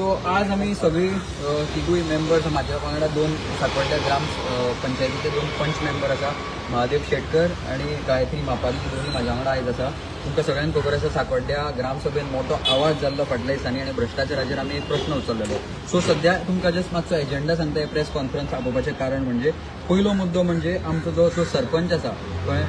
So आज आमी सगळी तिगूय मेंबर्स, म्हाज्या वांगडा दोन साकोड्ड्या ग्राम पंचायतीचे दोन पंच मेंबर आसा, महादेव शेटकर आनी गायत्री मापारी, दोनूय म्हाज्या वांगडा आयज आसा. तुमकां सगळ्यांक खबर आसा, साकोड्ड्या ग्रामसभेन मोठो आवाज जाल्लो फाटल्या दिसांनी आनी भ्रश्टाचाराचेर आमी एक प्रश्न उचललेलो. सो सद्या तुमकां जस्ट मातसो एजेंडा सांगता. प्रेस कॉन्फरन्स आपोवपाचें कारण म्हणजे पयलो मुद्दो म्हणजे आमचो जो जो सरपंच आसा, कळ्ळें,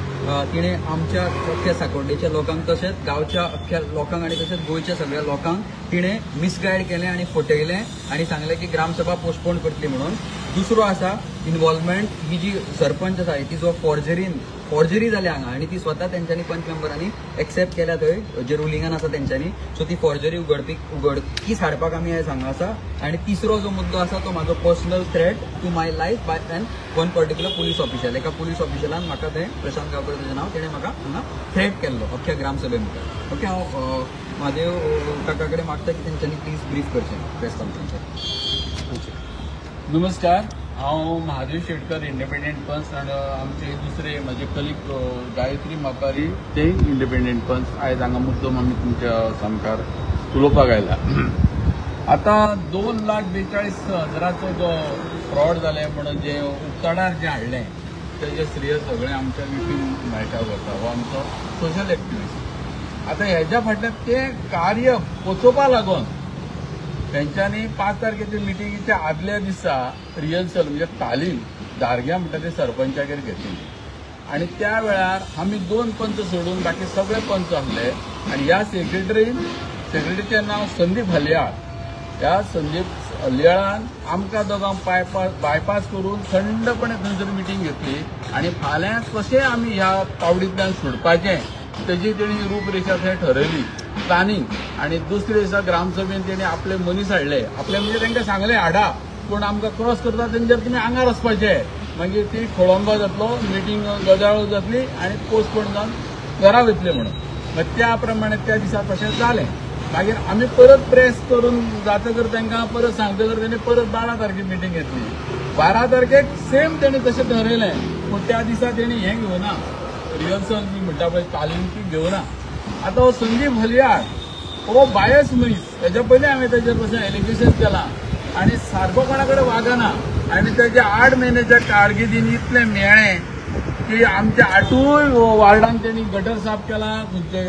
तिणें आमच्या अख्ख्या साकोड्डेच्या लोकांक तशेंच गांवच्या अख्ख्या लोकांक आनी तशेंच गोंयच्या सगळ्या लोकांक तिणें मिसगायड केलें आनी फटयलें आनी सांगलें की ग्रामसभा पोस्टपोन करतली म्हणून. दुसरो आसा इन्वॉल्वमेंट, ही जी सरपंच आसा ती जो फॉर्जरी जाल्या हांगा आनी ती स्वता तेंच्यांनी पंच मेंबरांनी एक्सेप्ट केल्या थंय जे रुलिंगान आसा तेंच्यांनी. सो ती फॉर्जरी उघडकीस हाडपाक आमी आयज हांगा आसा. आनी तिसरो जो मुद्दो आसा तो म्हाजो personal threat to my life by an one particular police official. एका पुलीस ऑफिशलान म्हाका थंय, प्रशांत गांवकर तेजें नांव, तेणें म्हाका हांगा थ्रेट केल्लो अख्ख्या ग्रामसभे मुखार. ओके, हांव महादेव काका कडेन मागता की तेंच्यांनी प्लीज ब्रीफ करचें प्रेस कॉन्फरन्सार. नमस्कार, हांव महादेव शेटकर, इंडिपेंडंट पंच, आनी आमचे दुसरे म्हजे कलीग गायत्री मापारी, ते इंडिपेंडंट पंच. आयज हांगा मुद्दम आमी तुमच्या सामकार उलोवपाक आयला. आतां 2,42,000चो जो फ्रॉड जाले म्हणून जे उक्ताडार जें हाडलें तेजें श्रेय सगळें आमच्या विपीन नायका वता, हो आमचो सोशल एक्टिविस्ट. आतां हेज्या फाटल्यान तें कार्य पोचोवपा लागून तेंच्यांनी 5 तारखेच्या मिटिंगेच्या आदल्या दिसा रिहर्सल म्हणजे तालीम दारग्या म्हणटा ते सरपंचागेर घेतली आनी त्या वेळार आमी दोन पंच सोडून बाकी सगळे पंच आसले. आनी ह्या सेक्रेटरीचें नांव संदीप हलयाळ. ह्या संदीप हलयाळान आमकां दोगांक बायपास करून थंडपणे थंयसर मिटींग घेतली आनी फाल्यां कशें आमी ह्या पावडींतल्यान सुटपाचें तेजी तेणी रूपरेशा थंय ठरयली, प्लॅनिंग. आनी दुसरे दिसा ग्रामसभेन तेणी आपले मनीस हाडले, आपले म्हणजे तांकां सांगलें हाडा, पूण आमकां क्रॉस करता तेंच्यार तुमी आंगार वचपाचे, मागीर ती खोळंबा जातलो, मिटींग गजाळ जातली आनी पोस्टपोन जावन घरा वयतले म्हणून. मागीर त्या प्रमाणे त्या दिसा तशें जालें. मागीर आमी परत प्रेस करून जातकर तांकां परत सांगतकर तेणी परत 12 तारखेक मिटींग घेतली. 12 तारखेक सेम तेणी तशें ठरयलें, पूण त्या दिसा तेणी हें घेवना, रिहर्सल बी म्हणटा पळय तालीम ती घेवना. आतां हो संदीप हलयाळ हो बायस मनीस, तेज्या पयलीं हांवें तेजेर तशें एलिगेशन केलां आनी सारको कोणा कडेन वागना आनी तेज्या 8 म्हयन्याच्या कारकिर्दीन इतलें मेळ्ळें की आमच्या 8ूय वार्डांक तेणी गटर साफ केला, खंयचे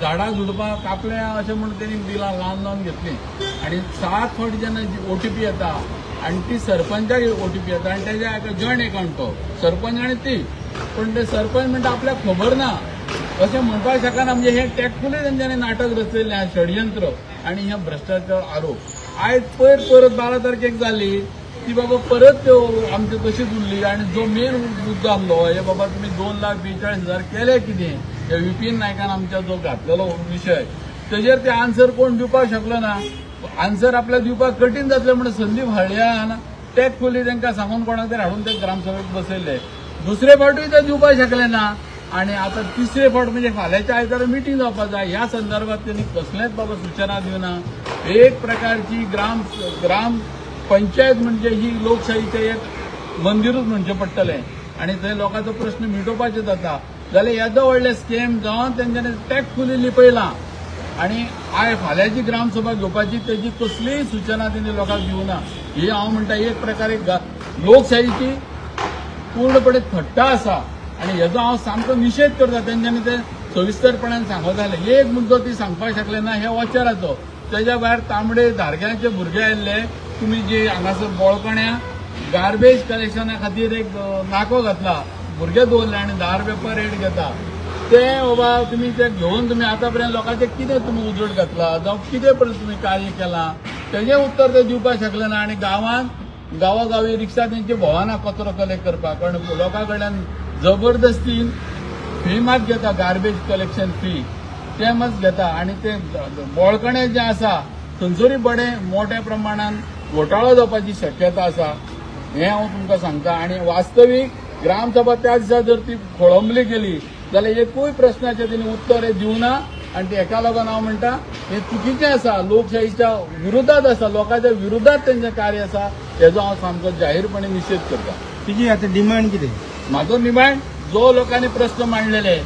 झाडां झुडपां कापल्या अशें म्हणून तेणी बिलां लावन लावन घेतलीं. आनी 7 फावटी जेन्ना ओटीपी येता आनी ती सरपंचाक ओटीपी येता आनी तेज्या एका जॉयंट एकावंट तो सरपंच आनी ती, पूण ते सरपंच म्हणटा आपल्याक खबर ना अशें म्हणपाक शकना. म्हणजे हें टॅक्टफुली तेंच्यांनी नाटक रचयल्लें आहा, षडयंत्र आनी हे भ्रश्टाचार आरोप. आयज पयर परत 12 तारखेक जाली ती बाबा परत आमची तशीच उरली. आनी जो मेन मुद्दो आसलो हे बाबा तुमी 2,42,000 केले कितें, हे विपीन नायकान आमच्या जो घातलेलो विशय तेजेर ते आन्सर कोण दिवपाक शकलो ना. आन्सर आपल्याक दिवपाक कठीण जातलें म्हणून संदीप हळयान टॅक्टफुली तांकां सांगून कोणाक तरी हाडून ते ग्रामसभेक बसयले. दुसरे फावटूय ते दिवपाक शकले ना आनी आतां तिसरे फावट म्हणजे फाल्यांच्या आयतारा मिटींग जावपाक जाय. ह्या संदर्भात तेणी कसलेंच बाबा सुचना दिवना. एक प्रकारची ग्राम ग्राम पंचायत म्हणजे ही लोकशाहीचें एक मंदिरूच म्हणचें पडटलें आनी थंय लोकांचो प्रश्न मिटोवपाचें जाता. जाल्यार येदो व्हडलें स्कॅम जावन तेंच्यांनी टॅक्टफुली लिपयलां आनी आयज फाल्यांची ग्रामसभा घेवपाची तेजी कसलीय सुचना तेणी लोकांक दिवना. ही हांव म्हणटा एक प्रकारे लोकशाहीची पूर्णपणे थट्टा आसा आनी हेजो हांव सामको निशेध करता. तेंच्यांनी ते सविस्तरपणान सांगत जालें. एक मुद्दो ती सांगपाक शकले ना हे वचाराचो. तेज्या भायर तांबडे धारग्यांचे भुरगे आयिल्ले, तुमी जे हांगासर बोळकण्या गार्बेज कलेक्शना खातीर एक नाको घातला, भुरगे दवरले आनी 10 रुपया पर हेड घेता, ते बाबा तुमी ते घेवन तुमी आतां पर्यंत लोकांचें कितें तुमी उजड घातला जावं कितें पर्यंत तुमी कार्य केलां तेजें उत्तर ते दिवपाक शकले ना. आनी गांवांत गांवागांवी रिक्षा तेंची भोंवना कचरो कलेक्ट करपाक, कारण लोकां कडल्यान जबरदस्तीन फी मात घेता, गार्बेज कलेक्शन फी ते मात घेता. आनी ते बोळकणे जे आसा थंयसरूय बडे मोठ्या प्रमाणान घोटाळो जावपाची शक्यता आसा हें हांव तुमकां सांगता. आनी वास्तवीक ग्रामसभा त्या दिसा जर ती खोळंबली गेली जाल्यार एकूय प्रश्नाचें तेणी उत्तर हें दिवना आनी हेका लागून हांव म्हणटा हें चुकीचें आसा, लोकशाहीच्या विरोधात आसा, लोकांच्या विरोधात तेंचें कार्य आसा, हेजो हांव सामको जाहीरपणे निशेध करता. तुजी आतां डिमांड कितें? म्हाजो डिमांड जो लोकांनी प्रश्न मांडलेले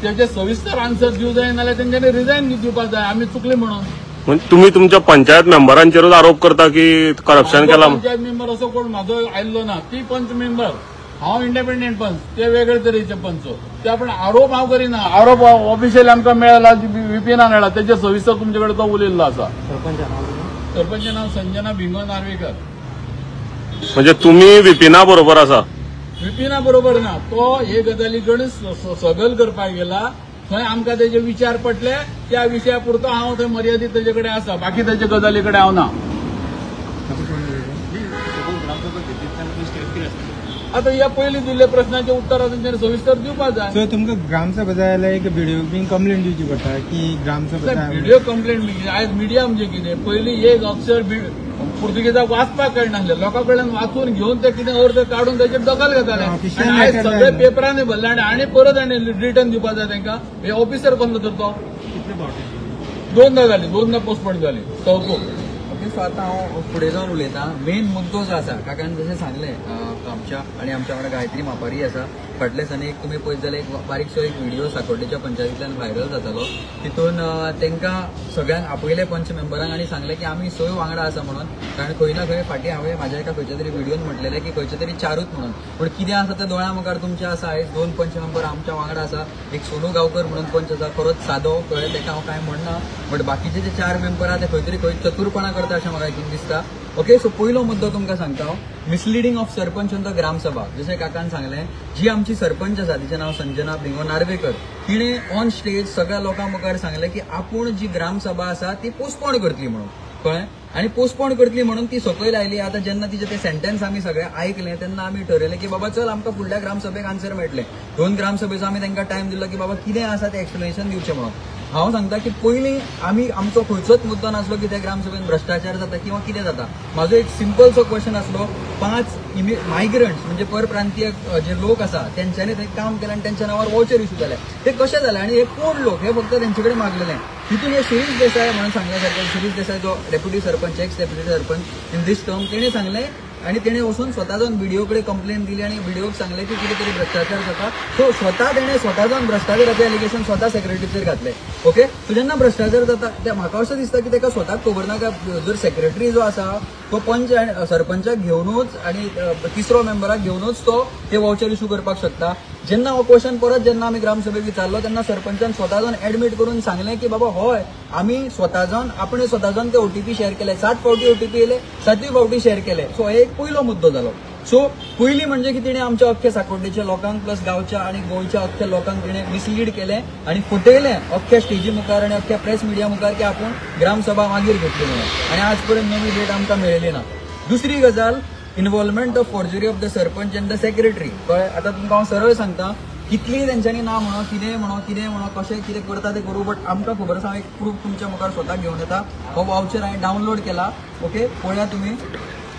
तेजे सविस्तर आन्सर दिवं जाय, नाल्यार तेंच्यांनी रिजायन दिवपाक जाय, आमी चुकले म्हणून. तुम्ही तुमच्या पंचायत मेंबरांचेरूच आरोप करता की करप्शन केला? पंचायत मेंबर असो कोण म्हाजो आयल्लो ना, ती पंच मेंबर, हांव इंडिपेंडंट पंच, ते वेगळे तरेचे पंच. ते आपण आरोप हांव करिना, आरोप ऑफिशियल आमकां मेळला, विपीना मेळ्ळा, तेजे सविस्तर तुमचे कडेन तो उलयल्लो आसा. सरपंच नाव संजना भिंगो नार्वेकर. म्हणजे तुम्ही विपिना बरोबर आसा? विपिना बरोबर ना, तो हे गजाली कडेन सगल करपाक गेला, थंय आमकां तेजे विचार पटले, त्या विशया पुरतो हांव थंय मर्यादीत तेजे कडेन आसा, बाकी तेजे गजाली कडेन हांव ना. आतां ह्या पयलीं दिल्ल्या प्रश्नाचे उत्तरां तेंच्यांनी सविस्तर दिवपाक जाय. सो तुमकां ग्रामसभा जाय जाल्यार एक व्हिडिओ बीन कंप्लेंट दिवची पडटा की ग्रामसभा व्हिडिओ कंप्लेंट आयज मिडिया म्हणजे कितें, पयलीं एक अक्षर पुर्तुगेजाक वाचपाक कळनासलें, लोकां कडल्यान वाचून घेवन ते कितें अर्थ काडून तेचेर दखल घेताले. आनी आयज सगळे पेपरांनी भरले आनी परत आनी रिटर्न दिवपाक जाय तांकां. हे ऑफिसर कसलो तर तो? दोनदा जाली, दोनदा पोस्टपोन जाली चवथो. ओके, सो आतां हांव फुडें जावन उलयतां. मेन मुद्दो जो आसा, काकान जशें सांगलें आमच्या आनी आमच्या वांगडा गायत्री मापारी आसा. फाटल्या दिसांनी एक तुमी पळयत जाल्यार एक बारीकसो एक व्हिडिओ साकोड्डेच्या पंचायतींतल्यान व्हायरल जातालो. तितून तांकां सगळ्यांक आपयले पंच मेंबरांक आनी सांगलें की आमी सय वांगडा आसा म्हणून. कारण खंय ना खंय फाटीं हांवें म्हाज्या एका खंयच्या तरी व्हिडियोन म्हटलेलें की खंयचे तरी चारूच म्हणून, पूण कितें आसा तें दोळ्यां मुखार तुमचें आसा. आयज 2 पंच मेंबर आमच्या वांगडा आसा. एक सोनू गांवकर म्हणून पंच आसा, खरोच सादो, कळ्ळें, ताका हांव कांय म्हणना, बट बाकीचे जे 4 मेंबर आसा ते खंय तरी खंय चतुरपणां करता अशें म्हाका हितून दिसता. ओके, सो पयलो मुद्दो तुमकां सांगता हांव, misleading of sarpanch on the gram sabha. जशें काकान सांगलें, जी आमची सरपंच आसा तिचें नांव संजना भिंगो नार्वेकर, तिणें ऑन स्टेज सगळ्या लोकां मुखार सांगलें की आपूण जी ग्रामसभा आसा ती पोस्टपोन करतली म्हणून, कळ्ळें, आनी पोस्टपोन करतली म्हणून ती सकयल आयली. आतां जेन्ना तिचें तें सेंटेन्स आमी सगळें आयकलें तेन्ना आमी ठरयलें की बाबा चल आमकां फुडल्या ग्रामसभेक आन्सर मेळटलें. 2 ग्रामसभेचो आमी तांकां टायम दिलो की बाबा कितें आसा तें एक्सप्लेनेशन दिवचें म्हणून. हांव सांगता की पयलीं आमी आमचो खंयचोच मुद्दो नासलो की त्या ग्रामसभेन भ्रश्टाचार जाता किंवा कितें जाता. म्हाजो एक सिंपलसो क्वेश्चन आसलो, 5 मायग्रंट्स म्हणजे परप्रांतीय जे लोक आसा तेंच्यांनी थंय काम केलें आनी तेंच्या नांवार वॉचर इशू जाले, ते कशें जाले आनी हे कोण लोक हे फक्त तेंचे कडेन मागलेले. तितून हे शिरीष देसाय म्हणून सांगल्या सारकें, शिरीष देसाय जो deputy sarpanch, ex deputy sarpanch in this term, तेणें सांगलें आनी तेणें वचून स्वता जावन बीडीओ कडेन कंप्लेन दिली आनी बीडीओक सांगलें की कितें तरी भ्रश्टाचार जाता. सो स्वता तेणें स्वता जावन भ्रश्टाचाराचें एलिगेशन स्वता सेक्रेटरीचेर घातलें. ओके, सो जेन्ना भ्रश्टाचार जाता ते म्हाका अशें दिसता की ताका स्वताक खबर ना काय जर सेक्रेटरी जो आसा तो पंच आनी सरपंचाक घेवनूच आनी तिसरो मेंबराक घेवनूच तो ते वावचर इशू करपाक शकता. जेन्ना हो क्वेश्चन परत जेन्ना आमी ग्रामसभेक विचारलो तेन्ना सरपंचान स्वता जावन एडमीट करून सांगलें की बाबा हय आमी स्वता जावन आपणे स्वता जावन ते ओटीपी शेअर केले, 7 फावटी ओटीपी येयले, 7 फावटी शेअर केले. सो हे एक पयलो मुद्दो जालो. सो पयली म्हणजे की तिणें आमच्या अख्ख्या साकोड्डेच्या लोकांक प्लस गांवच्या आनी गोंयच्या अख्ख्या लोकांक तिणें मिसलीड केलें आनी फटयलें अख्ख्या स्टेजी मुखार आनी अख्ख्या प्रेस मिडिया मुखार की आपूण ग्रामसभा मागीर घेतली म्हणून, आनी आज पर्यंत नवी डेट आमकां मेळ्ळी ना. दुसरी गजाल, involvement of forgery of the sarpanch and the secretary. कळ्ळें? आतां तुमकां हांव सरळ सांगता, कितलीय तेंच्यांनी ना म्हणो, कितेंय म्हणो, कितेंय म्हणो, कशें कितें करता तें करूं, बट आमकां खबर आसा. हांव एक प्रूफ तुमच्या मुखार स्वताक घेवन येता. हो वावचर हांवें डावनलोड केला. ओके, पळया तुमी,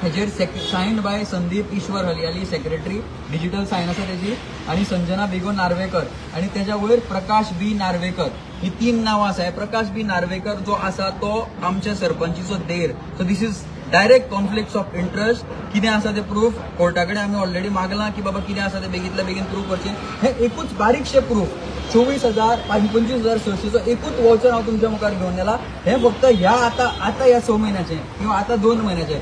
हेजेर signed by Sandeep Ishwar Haliyali secretary, digital sign आसा तेजी, आनी संजना बेगो नार्वेकर आनी तेज्या वयर प्रकाश बी नार्वेकर, ही 3 नांवां आसा. प्रकाश बी नार्वेकर जो आसा तो आमच्या सरपंचीचो देर. So this is direct conflict of interest. कितें आसा तें प्रूफ कोर्टा कडेन आमी ऑलरेडी मागलां की बाबा कितें आसा तें बेगींतल्या बेगीन प्रूफ करचें. हें एकूच बारीकशें प्रूफ, 24,000 25,600 एकूच वॉचर हांव तुमच्या मुखार घेवन येला. हें फक्त ह्या आतां आतां ह्या 6 म्हयन्याचें किंवा आतां 2 म्हयन्याचें.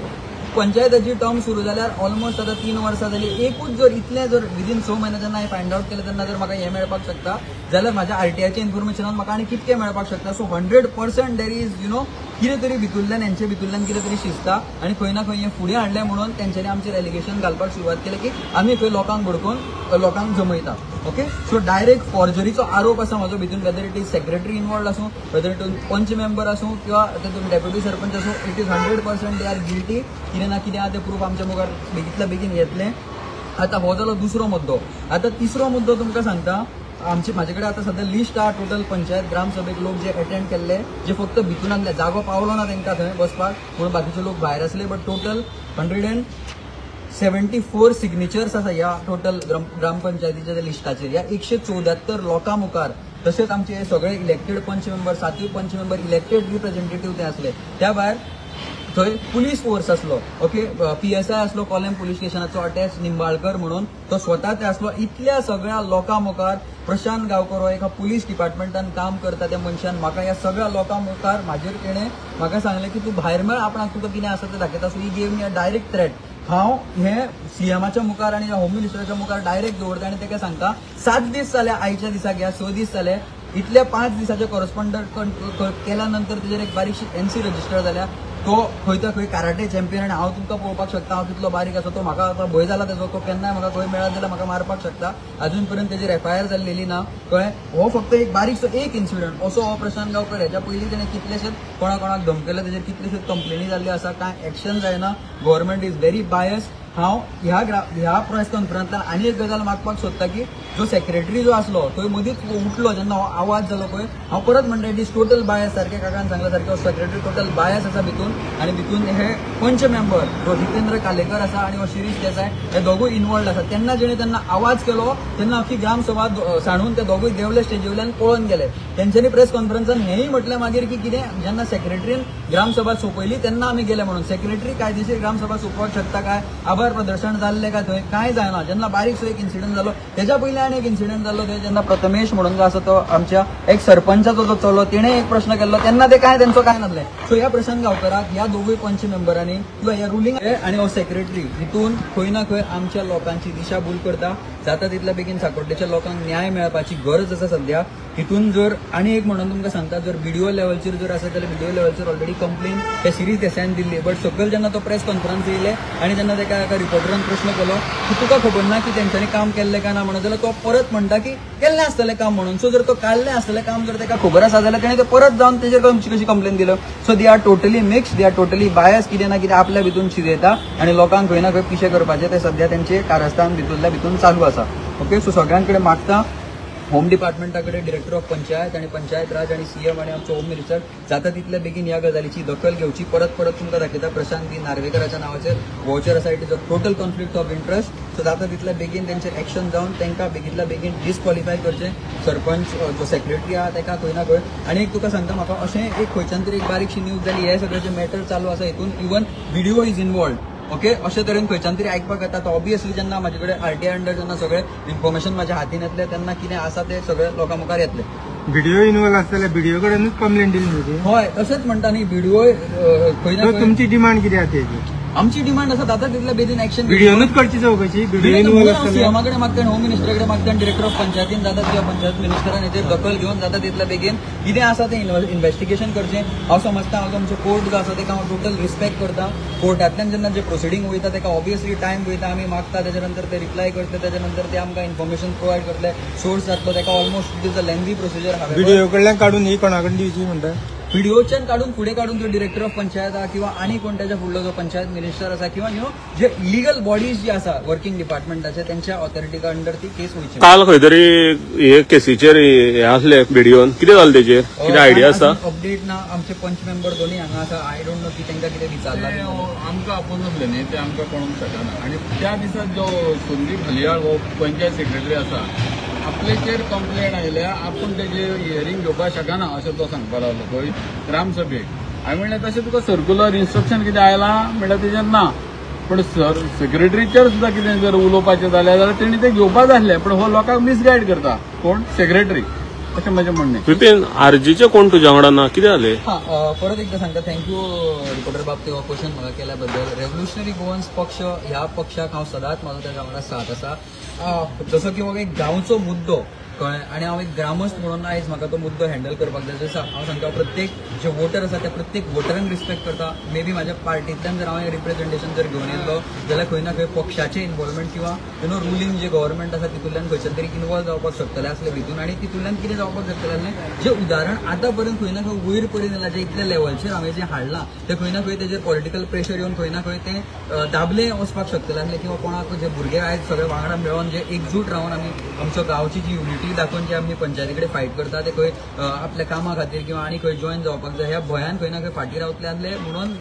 पंचायताची टर्म सुरू जाल्यार ऑलमोस्ट आतां 3 वर्सां जाली. एकूच जर इतलें जर विदीन 6 म्हयने जेन्ना हांवें फायंड आवट केलें तेन्ना जर म्हाका हें मेळपाक शकता जाल्यार म्हाज्या आरटीआयच्या इन्फॉर्मेशनान म्हाका आनी कितकें मेळपाक शकता. So 100% there is you know कितें तरी भितुल्ल्यान हेंचे भितुल्ल्यान कितें तरी शिजता आनी खंय ना खंय हें फुडें हाडलें म्हणून तेंच्यांनी आमचेर एलिगेशन घालपाक सुरवात केलें की आमी खंय लोकांक भडकोवन लोकांक जमयता. ओके, सो डायरेक्ट फॉर्जरीचो आरोप आसा म्हाजो भितून, whether it is secretary involved आसूं, weather it is panch member आसूं किंवा तातूंत डेप्युटी सरपंच आसूं, it is 100% they are guilty. कितें ना कितें आहा तें प्रूफ आमच्या मुखार बेगींतल्या बेगीन येतलें. आतां हो जालो दुसरो मुद्दो. आतां तिसरो मुद्दो तुमकां सांगता, आमचे म्हाजे कडेन आतां सद्या लिस्ट आहा टोटल पंचायत ग्रामसभेक लोक जे अटेंड केल्ले, जे फक्त भितून आसले, जागो पावलो ना तांकां थंय बसपाक म्हणून बाकीचे लोक भायर आसले, बट टोटल 174 सिग्नेचर्स आसा ह्या टोटल ग्रामपंचायतीच्या लिस्टाचेर. ह्या 174 लोकां मुखार, तशेंच आमचे सगळे इलेक्टेड पंच मेंबर, 7 पंच मेंबर इलेक्टेड रिप्रेझेंटेटीव ते आसले. त्या भायर थंय पुलीस फोर्स आसलो, ओके, PSI आसलो कोलम पुलीस स्टेशनाचो अटॅच निंबाळकर म्हणून, तो स्वता ते आसलो. इतल्या सगळ्या लोकां मुखार प्रशांत गांवकर हो एका पुलीस डिपार्टमेंटान काम करता त्या मनशान म्हाका ह्या सगळ्या लोकां मुखार म्हाजेर तेणें म्हाका सांगलें की तूं भायर मेळ, आपणाक तुका कितें आसा तें दाखयता. So he gave me a direct threat. हांव हे सीएमाच्या मुखार आनी होम मिनिस्टराच्या मुखार डायरेक्ट दवरता आनी तेका सांगता 7 दीस जाले आयच्या दिसाक, ह्या 6 दीस जाले, इतले 5 दिसाचे कॉरस्पॉन्डंट केल्या नंतर तेजेर एक बारीकशी एनसी रजिस्टर जाल्या. तो खंय तर खंय कराटे चॅम्पियन आनी हांव तुमकां पळोवपाक शकता हांव कितलो बारीक आसा. तो म्हाका आतां भंय जाला तेजो, तो केन्नाय म्हाका खंय मेळत जाल्यार म्हाका मारपाक शकता. अजून पर्यंत तेजेर एफआयआर जाल्लेली ना. कळ्ळें, हो फक्त एक बारीकसो एक इन्सिडंट असो हो प्रशांत गांवकर. हेच्या पयलीं तेणें कितलेशेच कोणा कोणाक धमकयले, तेजेर कितलेशेच कंप्लेनी जाल्ल्यो आसा, कांय एक्शन जायना. Government is very bias. हांव ह्या प्रेस कॉन्फरन्सांतल्यान आनी एक गजाल मागपाक सोदता की जो सेक्रेटरी जो आसलो थंय मदींच उठलो जेन्ना हो आवाज जालो पळय, हांव परत म्हणटा it is total bias. सारकें काकान सांगला सारकें सेक्रेटरी टोटल बायस आसा भितून, आनी भितून हे पंच मेंबर जो जितेंद्र कालेकर आसा आनी हो शिरीष देसाय हे दोगूय इनवॉल्ड आसा. तेन्ना जेणे तेन्ना आवाज केलो तेन्ना अख्खी ग्रामसभा सांडून ते दोगूय देंवले स्टेजीवयल्यान पळोवन गेले. तेंच्यांनी प्रेस कॉन्फरन्सान हेंय म्हटलें मागीर की कितें जेन्ना सेक्रेटरीन ग्रामसभा सोंपयली तेन्ना आमी गेले म्हणून. सेक्रेटरी कायदेशीर ग्रामसभा सोंपोवपाक शकता काय? आभार प्रदर्शन जाल्लें काय थंय? कांय जायना. जेन्ना बारीकसो एक इन्सिडंट जालो तेज्या पयलीं आनी एक इन्सिडंट जाल्लो थंय जेन्ना प्रथमेश म्हणून जो आसा तो आमच्या एक सरपंचाचो जो चलो तेणें एक प्रश्न केल्लो तेन्ना ते कांय तेंचो कांय नासलें. सो ह्या प्रशांत गांवकराक ह्या दोगूय पंच मेंबरांनी किंवा ह्या रुलींग आनी हो सेक्रेटरी हितून खंय ना खंय आमच्या लोकांची दिशाभूल करता. जाता तितल्या बेगीन साकोड्डेच्या लोकांक न्याय मेळपाची गरज आसा सद्या. हितून जर आनी एक म्हणून तुमकां सांगता, जर बीडीओ लेवलचेर जर आसा जाल्यार बीडीओ लेवलचेर ऑलरेडी कंप्लेन त्या शिरीष देसायान दिल्ली. बट सकयल जेन्ना तो प्रेस कॉन्फरन्स येयले आनी जेन्ना तेका एका रिपोर्टरान प्रश्न केलो की तुका खबर ना की तेंच्यांनी काम केल्लें काय ना म्हणून, जाल्यार तो परत म्हणटा की केल्लें आसतलें काम म्हणून. सो जर तो काडलें आसतलें काम जर तेका खबर आसा जाल्यार तेणें ते परत जावन तेजेर कशी कंप्लेन दिलो. So they are totally mix, they are totally bias. कितें ना कितें आपल्या भितून शिजयता आनी लोकांक खंय ना खंय पिशें करपाचें तें सद्या तेंचें कारस्थान भितूरल्या भितून चालू आसा. ओके, सो सगळ्यां कडेन मागता होम डिपार्टमेंटा कडेन, डिरेक्टर ऑफ पंचायत आनी पंचायत राज आनी सीएम आनी आमचो होम मिनिस्टर जाता तितले बेगीन ह्या गजालीची दखल घेवची. परत परत तुमकां दाखयता प्रशांत बी नार्वेकराच्या नांवाचेर वॉचर आसा. It is a total conflict of interest. So जाता तितले बेगीन तेंचेर एक्शन जावन तांकां बेगींतल्या बेगीन डिस्क्वॉलिफाय करचें. सरपंच जो सेक्रेटरी आहा ताका खंय ना खंय. आनी एक तुका सांगता, म्हाका अशें एक खंयच्यान तरी एक बारीकशी न्यूज जाली, हे सगळें जें मॅटर चालू आसा हितून even BDO is involved. Okay, अशे तरेन खंयच्यान तरी आयकपाक येता. ऑब्वियसली जेन्ना म्हाजे कडेन आरटीआय अंडर जेन्ना सगळें इन्फॉर्मेशन म्हाज्या हातीन येतलें तेन्ना कितें आसा तें सगळें लोकां मुखार येतलें. बीडीओ इन्वॉल्व आसता जाल्यार बीडीओ कडेनूच कंप्लेन दिली न्हू ती? हय, तशेंच म्हणटा न्ही बीडीओ खंय ना. तुमची डिमांड कितें आसा तेजी? आमची डिमांड आसा जाता तितल्या बेगीन एक्शन. बीडीओनूच करची चवकशी. सीएमा कडेन मागता, होम मिनिस्टरा कडेन मागता, डिरेक्टर ऑफ पंचायतीन जाता तितल्या पंचायत मिनिस्टरान हेजेर दखल घेवन जाता तितल्या बेगीन कितें आसा तें इन्वेस्टिगेशन करचें. हांव समजता हांव आमचो कोर्ट जो आसा तेका हांव टोटल रिस्पेक्ट करता. कोर्टांतल्यान जेन्ना जे प्रोसिडींग वयता तेका ऑब्वियसली टायम वयता, आमी मागता, तेच्या नंतर ते रिप्लाय करतले, तेच्या नंतर ते आमकां इन्फॉर्मेशन प्रोवायड करतले, सोर्स जातलो तेका almost it is a lengthy procedure. BDO कडल्यान काडून ही कोणा कडेन दिवची म्हणटा? बीडीओच्यान काडून फुडें काडून जो डिरेक्टर ऑफ पंचायत आहा किंवा आनी कोण तेच्या फुडलो जो पंचायत मिनिस्टर आसा किंवा you know J legal bodies जी आसा वर्किंग डिपार्टमेंटाचे तेंच्या ऑथॉरिटीच्या अंडर ती केस वयची. काल खंय तरी हे केसीचेर हे आसले बीडीओन, कितें जालें तेजेर? कितें आयडिया आसा? अपडेट ना. आमचे पंच मेंबर दोनूय हांगा आसा. I don't know की तांकां कितें विचारलां. आमकां आपोवन आसलें न्ही तें आमकां कळोंक शकना. आनी त्या दिसा जो संदीप हलियाळ हो पंचायत सेक्रेटरी आसा आपल्याचेर कंप्लेन आयल्या, आपूण तेजे हियरींग घेवपाक शकना अशें तो सांगपाक लागलो खंय ग्रामसभेक. हांवें म्हणलें तशें तुका सर्क्युलर इन्स्ट्रक्शन कितें आयलां म्हणल्यार तेजेर ना, पूण सर सेक्रेटरीचेर सुद्दां कितें जर उलोवपाचें जालें जाल्यार तेणी तें घेवपाक जाय आसलें, पूण हो लोकांक मिसगायड करता कोण सेक्रेटरी अशें म्हजें म्हणणें. विपीन, आरजीचे कोण तुज्या वांगडा ना, कितें जालें? हां, परत एकदां सांगता, thank you reporter बाब ते हो क्वेश्चन म्हाका केल्या बद्दल. रेव्होल्युशनरी गोवन्स पक्ष ह्या पक्षाक हांव सदांच म्हाजो तेज्या वांगडा साथ आसा. जसो की हो एक गांवचो मुद्दो कळ्ळें आनी हांव एक ग्रामस्थ म्हणून आयज म्हाका तो मुद्दो हँडल करपाक जाय. जसो हांव सांगता प्रत्येक जे वोटर आसा त्या प्रत्येक वोटरांक रिस्पेक्ट करता. मे बी म्हाज्या पार्टींतल्यान जर हांवें रिप्रेझेंटेशन जर घेवन येयल्लो जाल्यार खंय ना खंय पक्षाचें इन्वॉल्वमेंट किंवा you know ruling J government आसा तितूंतल्यान खंयच्यान तरी इन्वॉल्व जावपाक शकतलें आसलें भितून आनी तितूंतल्यान कितें जावपाक शकतलें आसलें. जें उदाहरण आतां पर्यंत खंय ना खंय वयर पर्यंत येयलां, जें इतल्या लेवलचेर हांवें जें हाडलां तें खंय ना खंय तेजेर पॉलिटिकल प्रेशर येवन खंय ना खंय तें दाबलें वचपाक शकतलें आसलें किंवा कोणाक जे भुरगे आयज सगळे वांगडा मेळोन जे एकजूट रावन आमी आमचो गांवची जी युनिटी दाखोवन जे आमी पंचायती कडेन फायट करता ते खंय आपल्या कामा खातीर किंवा आनी खंय जॉयन जावपाक जाय ह्या भंयान खंय ना खंय फाटीं रावतले आसले. म्हणून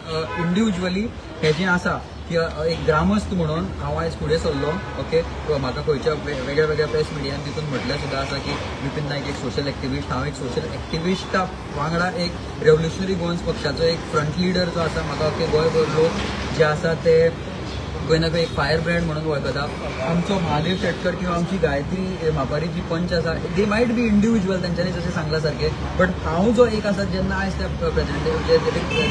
इंडिविज्युअली हें जें आसा की एक ग्रामस्थ म्हणून हांव आयज फुडें सरलो. ओके, म्हाका खंयच्या वेगळ्या वेगळ्या प्रेस मिडियान तितून म्हटलें सुद्दां आसा की विपीन नायक एक सोशल एक्टिविस्ट. हांव एक सोशल एक्टिविस्टा वांगडा एक रेव्होल्युशनरी गोवन्स पक्षाचो एक फ्रंट लिडर जो आसा. म्हाका अख्खे गोंयभर लोक जे आसा ते खंय ना खंय एक फायर ब्रँड म्हणून वळखता. आमचो महादेव शेटकर किंवा आमची गायत्री मापारी जी पंच आसा, they might be individual तेंच्यांनी जशें सांगला सारकें, बट हांव जो एक आसा जेन्ना आयज त्या प्रेजेंट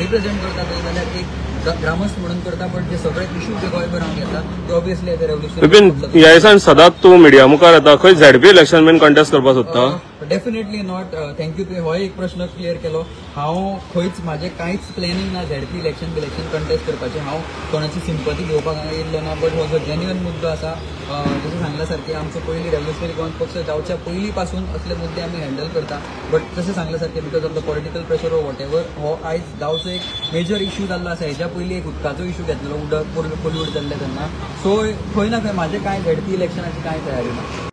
रिप्रेझेंट करता थंय जाल्यार एक ग्रामस्थ म्हणून करता, बट जे सगळे इशू जे गोंयभर हांव घेता ते ऑब्वियसली एज अ विपीन, रेव्होल्युशन. ह्या दिसान सदांच तूं मिडिया मुखार येता. खंय झेडपी इलेक्शन बीन कंटेस्ट करपाक सोदता? Definitely not. Thank you, तुवें होय एक प्रश्न क्लियर केलो. हांव खंयच म्हाजें कांयच प्लॅनिंग ना झेडपी इलेक्शन बिलेक्शन कंटेस्ट करपाचें. हांव कोणाची सिंपती घेवपाक हांगा येयल्लो ना, बट हो जो जेन्युअन मुद्दो आसा, जशें सांगला सारकें आमचो पयलीं रेव्होल्युशनरी गोवन पक्ष जावच्या पयलीं पासून असले मुद्दे आमी हँडल करता. बट जशें सांगला सारकें, because of the political pressure or whatever, हो आयज गांवचो एक मेजर इशू जाल्लो आसा. हेज्या पयलीं एक उदकाचो इशू घेतलेलो, उदक पोल्यूट जाल्लें तेन्ना. सो खंय ना खंय म्हाजें कांय झेडपी इलेक्शनाची कांय तयारी ना.